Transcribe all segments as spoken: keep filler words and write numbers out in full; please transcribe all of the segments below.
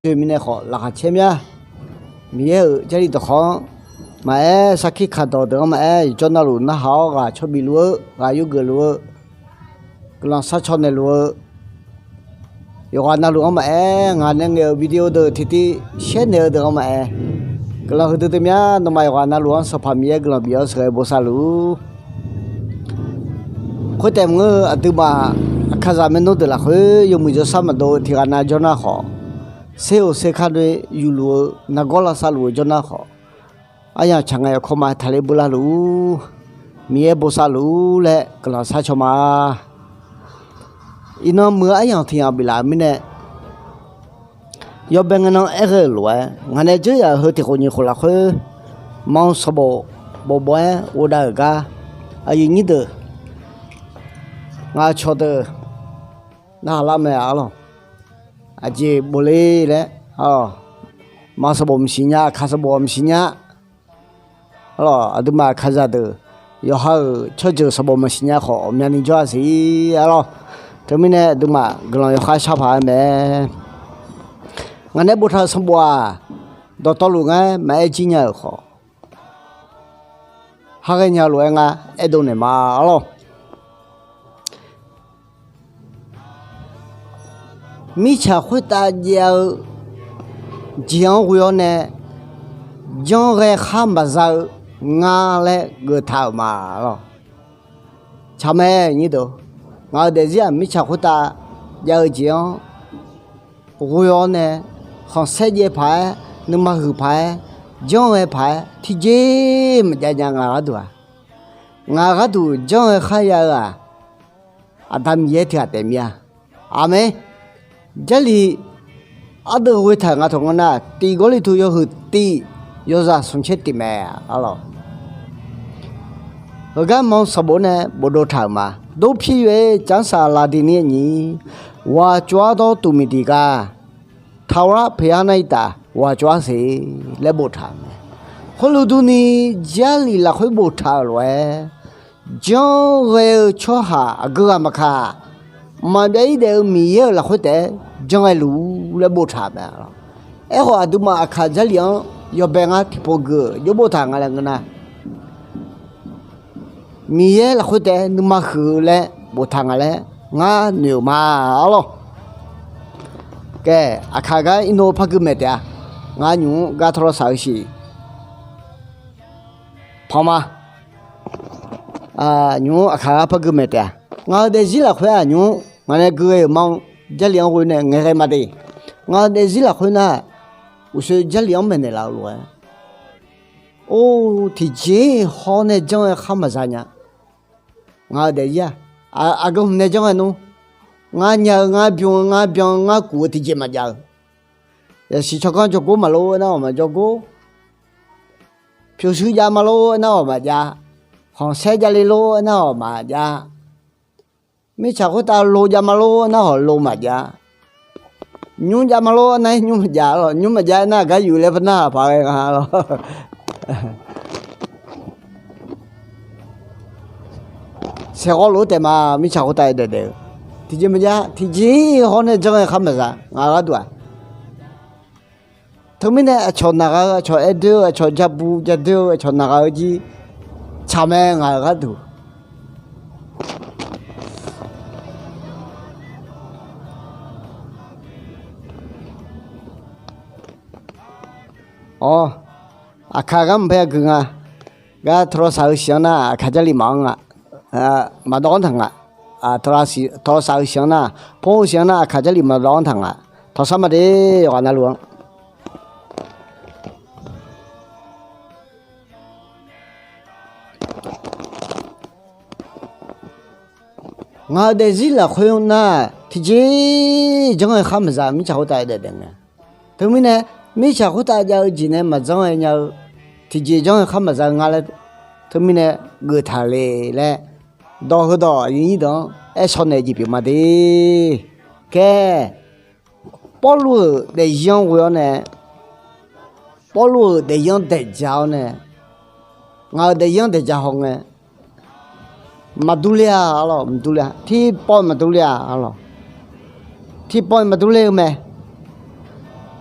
Oe mirnae khawf laqkhaq caer mya. Miqyaer-euq Jarlif dawqkawq-anr maqaer, sarkir kaqdawq deuq-anr maqaer, yawqjawr navluf narhaq-awr ghaq cawbif luf-eu, ghaq yurgeuf luf-eu, guiqlanq sharcaw naeqluf-eu, yawqghaq navluf-anr maqaer, ngaq nae ngaeq-euq video deuq tiqtiv shaer naeq-eu deuq-anr maqaer, guiqlanq huiqdui dui mya. Nawmaf yawqghaq navluf-anr Sanqpaq Miqyaer guiqlanq bif-awr sheuqghae bosav luf-ur. Khoertaef maqngeur-eu, aqduimaf aqkaqzaq maernmr deuq lafkhoer yawmuiq yawshar maqdov-eu tiqghaq nav jawr nar khawf, ser-euq serkar noe yufluf-eu nargawr lavsav luf-eu jawr nar khawf, aryamq tsaq ngae yawkawr ma taqler beular luf-ur. Miqyaer bosav luf-ur laer guiqlanq sharcaw ma. Iqnan muiq-eu aryamq tiq yamq biflaf-euq mirnae, yawbae ngae nan aer ghae-euq lof-aer ngaq nae dzeur yaf-euq heu tiq khof nyiq khof lafkhoer, manq sanqbof bofbof-aer ghofdav-euq gar, aqyuif nyir deuq, ngaq-euq cawqdeuq narhaq lar mae arlawq. Aqjeq bofle laer arlawq, manq sanqbof maqsiq nya, aqkaq sanqbof maqsiq nya arlawq. Aqduimaf aqkaqzaq deuq yawqha-euq tsawrjeuq sanqbof maqsiq nya khawf, ghawqmyani jawr-a siq arlawq. Teumirnae aqduimaf guiqlanq yawkhav shar paq-aer mae. Ngaq nae boftaq-euq sanqbof-aq, dawqtawvluf ngar maqaer jir nya-euq khawf, ha ghae nya lof-aer ngar aerdov naeq ma arlawq. Mirtsaq khoertav jav-eu jeq-anr ghoe-awr nae, janr ghae khar maqza-eu nga laer geuftaq-euq ma lawq. Tsaq mae nyir deuq, ngaq-euq daefzir-aq, mirtsaq khoertav jav-eu jeq-anr ghoe-awr nae, khanqsaer jaev paq-aer, nuima huiq paq-aer, janr ghae paq-aer, tiqjeq maqjav nya ngaq gharduq-aq. Ngaq gharduq janr ghae khar ya-eu-aq, Aqda Miqyaer tiq ghaq taef mir-a. Aqmeq. Jarlif ardeuv ghoe taq-euq nga taq ngeur nar, tiq Gawrliqtu yawhuiq tiq, yawzaq smq caer tiq mae arlawq. Heugar manq sanqbof nae bofdov taq-euq ma. Dov pir yoe, canr saqlaq diq ni nyiq, ghaq cawv-ar dawr tuq miqdiq gar, taqghaq-ar poeq-ar nar-ir taf, ghaq cawv-ar siq laer boftaq-euq mae. Khoerlof durni, Jarlif lafkhoer boftaq-euq lof-aer, janr ghae-eu tsawrhaq aqgeu ghaq maqkaq, maqbyav-ir daef-eu Miqyaer-euq lafkhoer taef-aer janr ghae luf-ur laer boftaq mae. Aerkhawf, aqduimaf aqkaq Jarlif-anr yawbae ngar tiqpov geuf-eu jawr boftaq nga laer ngeur nar, Miqyaer lafkhoer taef-aer nuima huiq-eu laer boftaq nga laer ngar noeq-euq ma arlawq. Khaer, aqkaq gar irnov par gui maeq taef-a. Ngar nymq-mr gar tawrlawr saq-eu siq panq ma. Nymq-mr aqkaq gar par gui maeq taef-a. Ngaq-euq daefzir lafkhoer-aq nymq-mr ngaq nae gui ghae-euq ma-anr, Jarlif-anr ghoe nae ngaeqghae ma de. Ngaq-euq daefzir lafkhoer nar, uqshoe Jarlif-anr maeqnaeq laf-eu lof-aer, or, tiqjeq-iq hawr nae janr-aer khar maqza nya. Ngaq-euq daefzir-aq, aqgeu hmq nae janr-aer nmr. Ngar nya-eu, ngar bym-eu, ngar byan-eu, ngar kuf-eu tiqjeq maqjav-eu. Yasiq tsawrganr jawrgor maqlor aernar-awq maqjawrgor. Pyurshuir jav ma lor aernar-awq maqjav. Khanqsaer javle lor aernar-awq maqjav. Mirtsaq khoertav lo jav ma lor aernar-awq lo maqjav. Nymr jav ma lor aernar-aer nymr maqjav lawq. Nymr maqjav aernar-aq gar yuf laer par narhaq paq ghae nga lawq. Saeqghawv lof-aer taef ma, mirtsaq khoertav daef daef-eu. Tiqjeq maqjav, tiqjeq-iq hawr nae janr-aer khar maqza ngaq gharduq-aq. Teumirnae aqcawq naq ghaq-eu, aqcawq aer doer-eu, aqcawq ja bu ja doer-eu, aqcawq naq ghaq-eu jir tsaq mae ngaq-euq gharduq. Awr, aqkaq gar maqbae gui nga. Gar tawqlawq saq-eu siq-anr nar aqkaq Jarlif maqanr nga. Maqdawv-anr taq nga. Tawqlawq saq-eu siq-anr nar, pawr-eu siq-anr nar aqkaq Jarlif maqdawv-anr taq nga. Tawqsar ma de, yawqghaq navluf-anr. Ngaq-euq daefzir lafkhoer nar, tiqjeq janr-aer khar maqza mirtsaq khoertav daef daef ngae. Teumirnae, mirtsaq khoertav jav-eu jeq nae maqjanr-aer nya-eu, tiqjeq janr-aer khar maqza-eu nga laer, teumirnae geuf taq le laer, dawq heudawq aqyuif nyir deuq-anr aer shaw naeq jeq pyeuf ma de. Khaer, Pawrluv-euq daefzir-anr ghoe-awr nae, Pawrluv-euq daefzir-anr daeq ja-awr nae, ngaq-euq daefzir-anr daeq ja haw ngae, maqdur ler-a arlawq, maqdur ler-a, tiqpawf maqdur ler-a arlawq, tiqpawf maqdur ler-eu mae.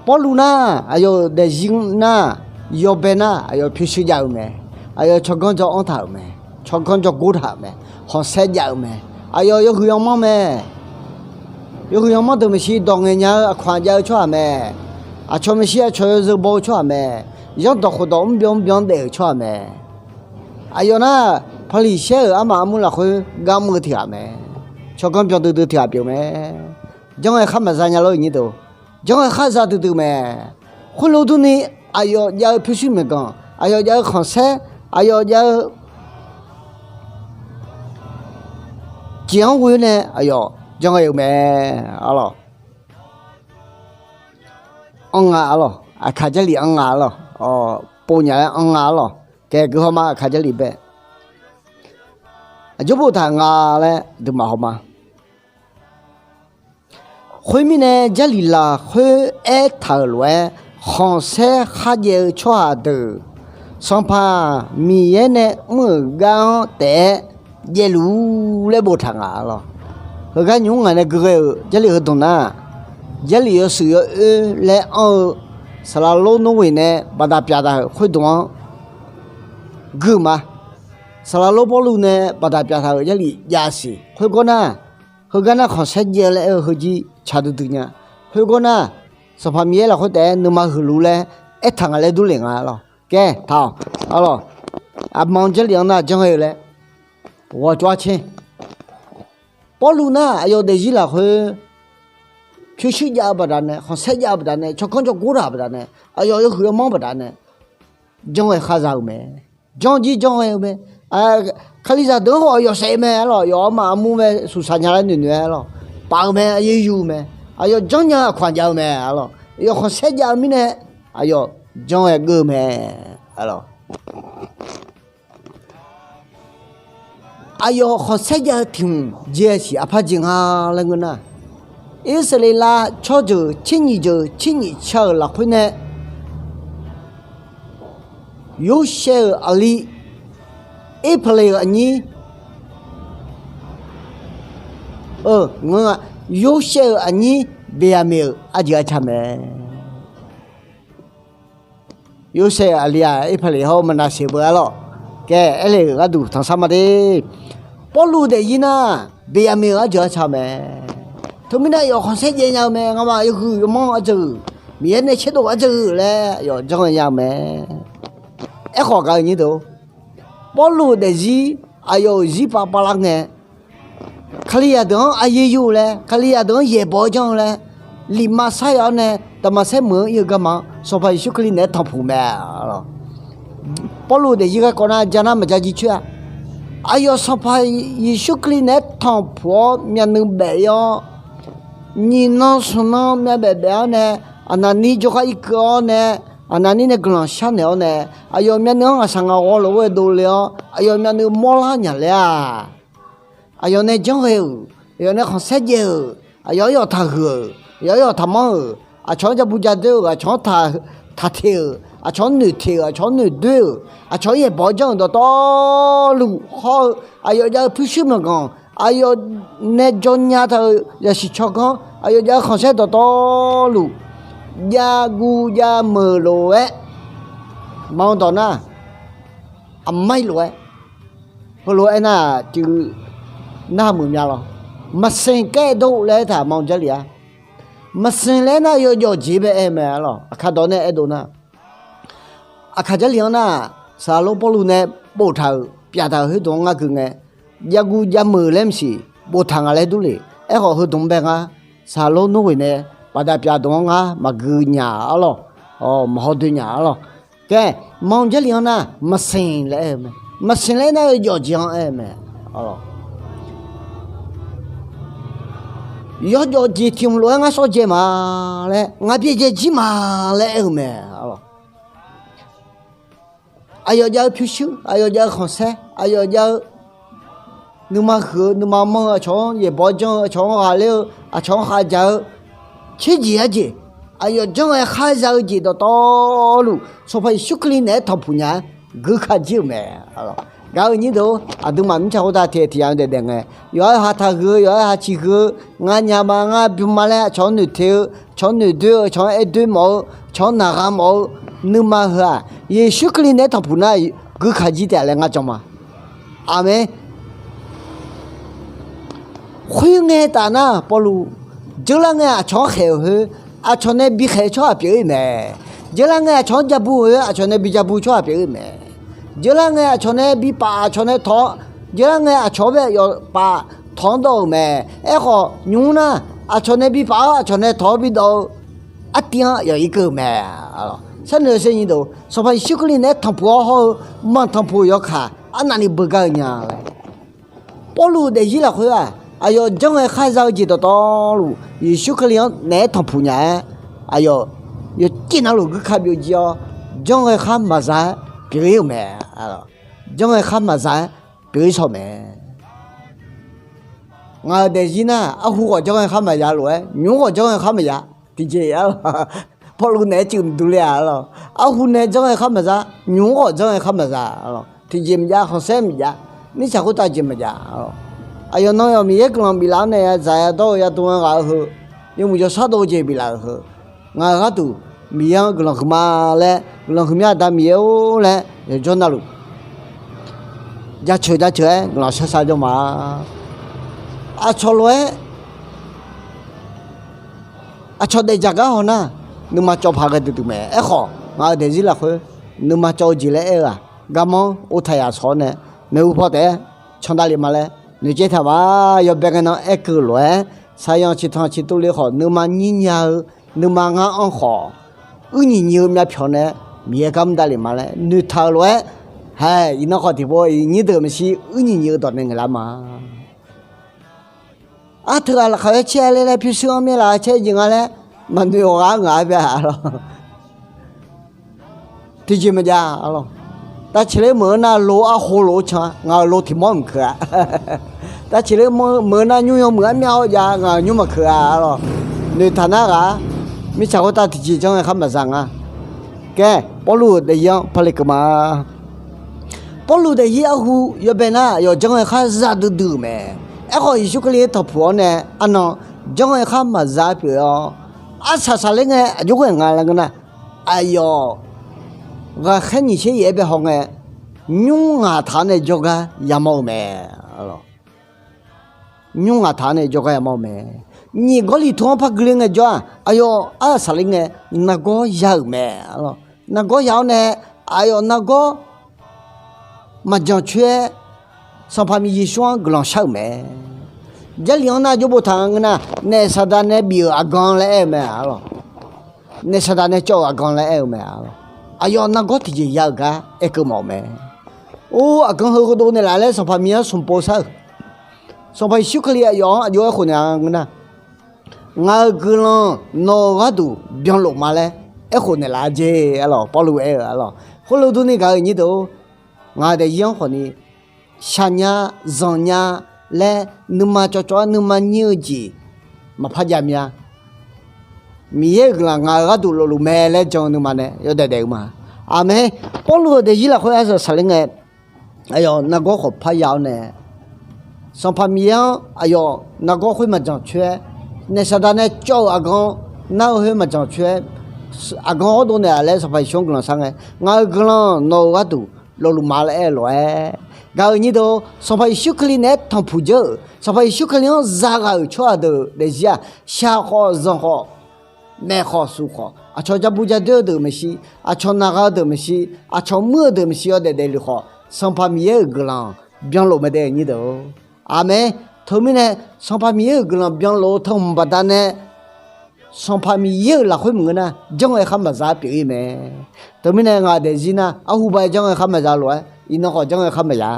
Pawrluv nar, aqyawf-euq daefzir nar, yawbae nar aqyawf pyurshuir jav-eu mae. Aqyawf tsawrganr jawr-anr taq-euq mae. Tsawrganr jawrgor taq-euq mae. Khanqsaer jav-eu mae. Aqyawf yawhuiq yawmanr mae. Yawhuiq yawmanr deuq maeqshi dawq ngaeq nya-eu aqkawq-anr jav-eu tsawrhaq mae. Aqcawq maeqshi aqcawq yawzeu baw-eu tsawrhaq mae. Zanrdawq khofdawq mrbyan mrbyan daef-euq tsawrhaq mae. Aqyawf nar, Paqliqsaer-euq armaf armur lafkhoer gar mr-eu tiq ghaq mae. Tsawrganr byan duidui tiq ghaq pyeuf mae. Janr-aer khar maqza nya lor-eu nyir deuq. Janr-aer khar za duidui mae. Khoerlof durni, aqyawf jav-eu pyurshuir maeqganq, aqyawf jav-eu khanqsaer, aqyawf jav-eu jeq-anr ghoe-awr nae aqyawf janr-aer-eu mae. Arlawq, anr nga arlawq, aqkaq Jarlif anr nga arlawq, pov nya-aer anr nga arlawq, kae gui haw ma aqkaq Jarlif bae. Aqjox boftaq nga laer duimaf haw ma. Khoermirnae, Jarlif lafkhoer aertaq-euq lof-aer, khanqsaer kharjaev-eu tsawrhaq deuq Sanqpaq Miqyaer nae mr-euq gar-anr taef-aer jaevluf-ur laer boftaq nga arlawq. Heugar nymr ngaq nae gui ghae-euq Jarlif heudmq nar, Jarlif yawshuif yawoer laer anr-eu Saqlaq lor Norghoeq nae baqdaq pyaf taq-euq khoerdmq-anr gui ma. Saqlaq lor Pawrluv nae baqdaq pyaf taq-euq Jarlif jav siq. Khoergawr nar, heugar nar khanqsaer jaev-eu laer aer-eu heujir tsaq duidui nya. Khoergawr nar, Sanqpaq Miqyaer lafkhoer taef-aer nuima huiqluf laer aertaq nga laer durle nga arlawq. Kae taq-awq arlawq. Aqma-anr Jarlif-anr nar janr-aer-eu laer ghawqtsov arcaer. Pawrluv nar aqyawf daefzir lafkhoer pyurshuir jav-eu baqdanae, khanqsaer jav-eu baqdanae, tsawrganr jawrgor taq-eu baqdanae, aqyawf yawhuiq yawmanr baqdanae janr-aer khar za-eu mae. Janr jir janr-aer-eu mae. Kalizaq deuq-anr khawf aqyawf saef-eu mae arlawq. Aqyawf armaf armur mae, suqsaq nya laer noeqnoeq-aer arlawq, paf-eu mae, aqyuif yuf-eu mae. Aqyawf janrnya-eu aqkawq-anr jav-eu mae arlawq. Aqyawf khanqsaer jav-eu mirnae aqyawf janr-aer geur-eu mae arlawq. Aqyawf khanqsaer jav-eu tiq hmq jeq-aer siq aqpar jeq nga laer ngeur nar, Irsaqleqlav tsawrjeuq tser nyiq jeuq tser nyiq ca-euq lafkhoer nae Yorsaev-euq aqli Irpaqleq-euq aqnyir, ngeur-a, Yorsaev-euq aqnyir Beqyaqmeq-euq arjeuq arca mae. Yorsaev-euq aqli-aq Irpaqleq hawr-eu Maqnaqseq beu arlawq. Kae aerle-euq gharduq tanqsar ma de. Pawrluv daefzir nar, Beqyaqmeq-euq arjeuq arca mae. Teumirnae aqyawf khanqsaer jaev nya-eu mae. Ngamaf yawhuiq yawmanr arjeuq, Miqyaer nae tserdov arjeuq laer aqyawf janr-aer nya-eu mae. Aerkhawf gaq-eu nyir deuq, Pawrluv-euq daefzir aqyawf-euq zirpav pavlar ngae, Kalizaq deuq-anr aqyuif yuf laer, Kalizaq deuq-anr yaeqbawq-aer janr-eu laer, lifma sar yaf-awr nae Daqmaqsaer meuq-anr ir-eu garma-anr Sanqpaq Yeqsur Kali naeq-aer tanqpuq mae. Pawrluv daefzir garkawv nar ja nar maqja jircoer-a. Aqyawf Sanqpaq Yeqsur Kali naeq-aer tanqpuq-awr myavnuiv baef-ir-awr, nyiq nan smq nan myavbaef baef-awr nae, Aqnaqnir jawrgar irkeuv-awr nae, Aqnaqnir nae guiqlanq sharnaeq-awr nae, aqyawf myavnuiv-anr ngaqshaq ngaqghawv lof-aer dovle-awr aqyawf myavnuiv mawrlar nya laer-aq, aqyawf nae janrghae-euq, aqyawf nae khanqsaer jaev-euq, aqyawf-anr yawf taqhuiq-euq, aqyawf-anr yawf taqmanr-euq, aqcawq-anr jabu jadoer-euq, aqcawq-anr taqteq-euq, aqcawq-anr noeqteq-euq, aqcawq-anr noeqdoer-euq, aqcawq-anr yaeqbawq-aer janr-euq dawqtawvluf hawr-eu, aqyawf jav-eu pyurshuir myawqganq, aqyawf nae jawrnya taq-euq zaqsiq tsawrganr, aqyawf jav-eu khanqsaer dawqtawvluf, javguv javmeuq lof-aer, manq dawq nar, aqmar-ir lof-aer, heulof-aer nar-aq, cuiv narhaq meuq mya lawr. Maqsanq kaer dov laer aertaq manq Jarlif-a. Maqsanq laer nar yawjawf jeq bae aer mae arlawq. Aqkaq dawq nae aerdov nar, Aqkaq Jarlif-anr nar, Saqlaq lor Pawrluv nae boftaq-euq pyavtaq-euq khoerdeuq-anr ngar gui ngae, javguv javmeuq laer maqsiq boftaq nga laer durle. Aerkhawf heudeuq-anr bae ngar, Saqlaq lor Norghoeq nae baqdaq pyavdeuq-anr ngar maqgui nya arlawq. Maqhaw doe nya arlawq. Kae, manq Jarlif-anr nar maqsanq laer aer-eu mae. Maqsanq laer nar yawjawf jeq-anr aer-eu mae. Yawjawf jeq tiq hmq lof-aer ngar shawr dzae ma laer, ngar byaerdzae jir ma laer aer-eu mae. Aqyawf jav-eu pyurshuir, aqyawf jav-eu khanqsaer, aqyawf jav-eu nuima huiq-eu, nuima manr-eu, aqcawq-anr yaeqbawq-aer janr-eu, aqcawq-anr ghaqler-eu, aqcawq-anr khavjav-eu, tserjeq arjeq, aqyawf janr-aer kharza-eu jeq dawqtawvluf, Sanqpaq Yeqsur Kali naeq-aer tanqpuq nya-aer guikaq jir-euq mae. Gaq-eu nyir deuq-or, aqduimaf mirtsaq khoertav tiqaer tiqyamq-anr daef daef ngae, yawqha-euq ha taq huiq-eu, yawqha-euq ha ciq huiq-eu, ngar nya ma, ngar bym ma laer aqcawq-anr noeqte-eu, aqcawq-anr noeqdoer-eu, aqcawq-anr aerdzoer mawf-eu, aqcawq-anr naqghaq mawf-eu, nuima heu-aq, Yeqsur Kali naeq-aer tanqpuq nar, guikaq jir taef laer ngar jan ma. Aqmeq. Khoerngae taf nar, Pawrluv, jeurlar ngae aqcawq-anr khaeq-euq khoer, aqcawq nae bikhaeq-eu tsawrhaq pyeuf-ir mae. Jeurlar ngae aqcawq-anr jabu-eu khoer, aqcawq nae bijabur tsawrhaq pyeuf-ir mae. Jeurlar ngae aqcawq nae bipaf, aqcawq nae tawq-awr, jeurlar ngae aqcawq-anr bae yawpaf tawq-anr dawv-euq mae. Aerkhawf, nymq-mr nar, aqcawq nae bipaf-awr, aqcawq nae tawq-awr bidawv-eu, artiv-anr yawq-ir keuv-eu mae. Sharnoeq-eu sher nyir deuq, Sanqpaq Yeqsur Kali naeq-aer tanqpuq-awr hawr-eu, manq tanqpuq yawkaq arnavni beugar-eu nya laer. Pawrluv daefzir lafkhoer-aq, aqyawf janrghae khar za-eu jeq dawqtawvluf, Yeqsur Kali-anr naeq-aer tanqpuq nya-aer, aqyawf yawqjeq navluf guirka byovjir-awr, janrghae khar maqza-aer pyeuf-ir-euq mae. Janrghae khar maqza-aer pyeuf-ir shawq mae. Ngaq-euq daefzir nar, arhu khawf janrghae khar maqza lof-aer, nymq-mr khawf janrghae khar maqza. Tiqjeq-a, Pawrluv naeq-aer cuif maqdur ler-a lawq. Arhu nae janrghae khar maqza, nymq-mr khawf janrghae khar maqza lawq. Tiqjeq maqjav, khanqsaer maqjav, mirtsaq khoertav jeq maqjav lawq. Aqyawf nan yawf Miqyaer guiqlanq biflaf-awr nae yadzaq yadawr-eu yadm-anr ghaq-eu heu, yawmuiq jawrshar dov-eu jeq biflaf-euq heu, ngaq-euq gharduq Miqyaer-anr guiqlanq huiqma laer, guiqlanq huiqmya Aqda Miqyaer-or laer yawqjawr navluf jaceuq jaceuq-aer guiqlanq shar shar jawr ma. Aqcawq lof-aer aqcawq daefdzaq gar haw nar, nuima cawv paq ghae duidui mae. Aerkhawf, ngaq-euq daefzir lafkhoer nuima cawv-eu jeq laer aer-eu-aq, garmanr ov taq yaf shawq-awr nae, maeqhu paw taef-aer candav le ma laer noeqcaev taq ma. Yawbae ngae nan aer keuv lof-aer, saqyanq ciqtanq ciqtuv le khawf nuima nyir nya-eu, nuima ngar anr khawf, uir nyiq nyiq-eu myavpyawq nae Miqyaer gar mr dav le ma laer noeqtaq-euq lof-aer, haeq, iqnan khawf tiqpov iqnyir deuq maeqshi uir nyiq nyiq-eu dawq nae ngaeqlar ma. Arteughaq laqkhaq-aer caer-a ler laer pyurshuir-anr myaer laf-a caer jeq nga laer maqnoeq-awq ghaq-ar ngaq-ar bya-a lawq. Tiqjeq maqjav-a lawq. Tavceqler meuq-eu nar lo arho lof-aer can, ngaq-euq lo tiq mawr mq keuq-a. Tavceqler meuq-eu nar nymr yawmuiq armyav hawr jav, ngaq-euq nymr maqkeuq-a lawq. Noeqtaq nar ghaq-ar, mirtsaq khoertav tiqjeq janrghae khar maqza nga. Kaer, Pawrluv-euq daefzir-anr pale keuv ma. Pawrluv daefzir arhu yawbae nar, aqyawf janrghae khar za duidui-euq mae. Aerkhawf, Yeqsur Kali-anr tanqpuq-awr nae arnan janrghae khar maqza pyeuf-awr, arsaq saqler ngae aqjox ghae nga laer ngeur nar, aqyawf ghaqkhaer nyiq tser yaef-aer bae haw ngae, nymr ngaq taq-awr nae jawrgar yamawr-eu mae. Nymr ngaq taq-awr nae jawrgar yamawr-eu mae. Nyiq Gawrliqtu-anr par gui ler ngae jawr-aq, aqyawf arsaq saqler ngae nargawr ya-euq mae. Nargawr ya-awr nae, aqyawf nargawr maqjan coer-aer Sanqpaq Miqyaer Yeqsur-anr guiqlanq shar-euq mae. Jarlif-anr nar jawr boftaq nga ngeur nar, naef saqdaq nae bif-euq aqgan laer aer-eu mae-a lawq. Naef saqdaq nae cawv-euq aqgan laer aer-eu mae-a lawq. Aqyawf nargawr tiqjeq ya-euq gar aer keuv mawf-eu mae. Or, aqgan heu gheudov naeqlaf laer Sanqpaq Miqyaer-anr smq pov shar-euq. Sanqpaq Yeqsur Kali aqyawf-anr aqjox-aer khof naeqlaf-a ngeur nar, ngaq-euq guiqlanq nawq-euq gharduq byanlof ma laer aerkhof naeqlaf-a jeq-a lawq. Pawrluv aer-eu-a lawq. Khoerlof durni gaq-eu nyir deuq-or, ngaq-euq daefzir-anr khawfni shaqnya zanqnya laer nuima cawvcawv-aer nuima nyir-eu jeq maqpar jav mya. Miqyaer-euq guiqlanq ngaq-euq gharduq lofluf mae laer jan-eu nuima nae yawdaef daef-eu ma. Aqmeq. Pawrluv-euq daefzir lafkhoer arsaq saqler ngae, aqyawf nargawr khawf parya-awr nae, Sanqpaq Miqyaer-anr aqyawf nargawr khoer maqjan coer-aer, naef saqdaq nae cawv-euq aqgan nar-eu khoer maqjan coer-aer, aqgan hawrdov naeqlaf laer Sanqpaq Yeqsur-anr guiqlanq shar ngae, ngaq-euq guiqlanq nawq-euq gharduq lofluf ma laer aer-eu lof-aer, gaq-eu nyir deuq-or, Sanqpaq Yeqsur Kali naeq-aer tanqpuq dzeur-euq, Sanqpaq Yeqsur Kali-anr za ghaq-euq tsawrhaq deuq daefzir-aq, shaq khawf zanq khawf, naef khawf suq khawf, aqcawq jabu jadoer-eu deuq maeqshi, aqcawq naqgha-eu deuq maeqshi, aqcawq muir-eu deuq maeqshi yawdaef daefluf khawf, Sanqpaq Miqyaer-euq guiqlanq byanlof mae dae nyir deuq-or. Aqmeq. Teumirnae Sanqpaq Miqyaer-euq guiqlanq byanlof-eu teu hmq baqdanae, Sanqpaq Miqyaer-euq lafkhoer maqngeur nar, janrghae khar maqza-aer pyeuf-ir mae. Teumirnae ngaq daefzir nar, arhuba janrghae khar maqza lof-aer, iqnan khawf janrghae khar maqza.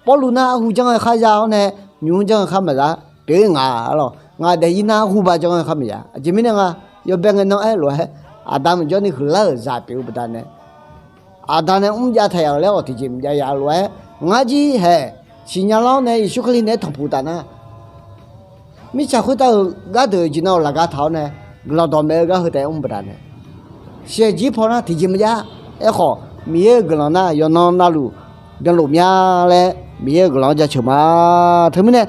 Pawrluv nar arhu janrghae khar za-awr nae, nymq-mr janrghae khar maqza pyeuf-ir nga-a lawq. Ngaq daefzir nar arhuba janrghae khar maqza. Aqjeq mirnae nga, yawbae ngae nan aer-eu lof-aer, Aqda maqjawr ni huiqlar-euq zaq pyeuf-eu baqdanae, Aqda nae mrjav taq yaf-euq laer khawf tiqjeq maqjav yaf-eu lof-aer, ngar jir haeq siqnya lar-awr nae Yeqsur Kali naeq-aer tanqpuq taf nar, mirtsaq khoertav-euq gardeuq-euq jeq nan-euq laqga taq-awr nae, guiqlanq dawqmaeq-eu gar heu taef mr baqdanae, shaeq jir paw nar tiqjeq maqjav. Aerkhawf, Miqyaer-euq guiqlanq nar yawqnan navluf byanluf mya laer Miqyaer-euq guiqlanq-anr jaceuq ma. Teumirnae,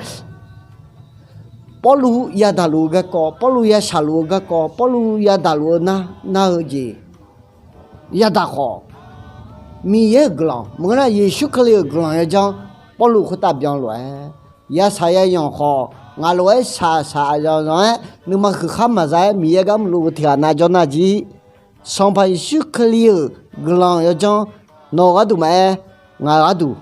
Pawrluv yadaq luf-eu garkawv, Pawrluv yashaq luf-eu garkawv, Pawrluv yadaq luf-eu nar, nar-eu jeq yadaq khawf, Miqyaer-euq guiqlanq maqngeur nar, Yeqsur Kali-euq guiqlanq yawdzanr Pawrluv khoertav byanluf-aer, yashaq yayanq khawf, ngaq lof-aer shaqshaq zanqzanq-aer nuima huiqkhar maqza-aer Miqyaer gar mrluf-eu tiqghaq nav jawr nar jir, Sanqpaq Yeqsur Kali-euq guiqlanq yawdzanr nawq-eu gharduq maqaer, ngaq-euq gharduq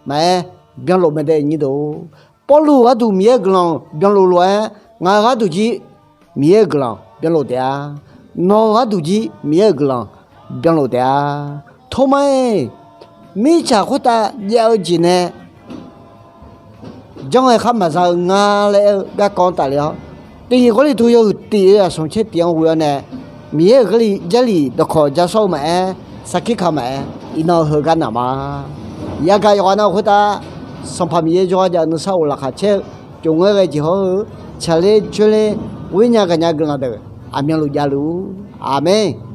maqaer, byanluf mae dae nyir deuq. Pawrluv-euq gharduq Miqyaer-euq guiqlanq byanluf lof-aer, ngaq-euq gharduq jir Miqyaer-euq guiqlanq byanluf taef-a. Nawq-euq gharduq jir Miqyaer-euq guiqlanq byanluf taef-a. Tormar-aer, mirtsaq khoertav jav-eu jeq nae janr-aer khar maqza-eu nga laer aer-eu garkawv-anr tafle-awr, tiq Gawrliqtu yawhuiq tiq-eu aqsmq tser tiq-anr ghoe-awr nae, Miqyaer-euq gharli Jarlif dawqkawq ja sawr-eu maqaer, sarkir ka maqaer, iqnan heugar naq ma. Yagaq yawqghaq nav khoertav, Sanqpaq Miqyaer jawrgar jav-eu nuisar of laqkhaq caer-eu, cofngaer ghae jeq hawr-eu, tsaqler joerler, ghoer nya gaqnya guiqlanq deuq aqmyanluf javluf-ur. Aqmeq.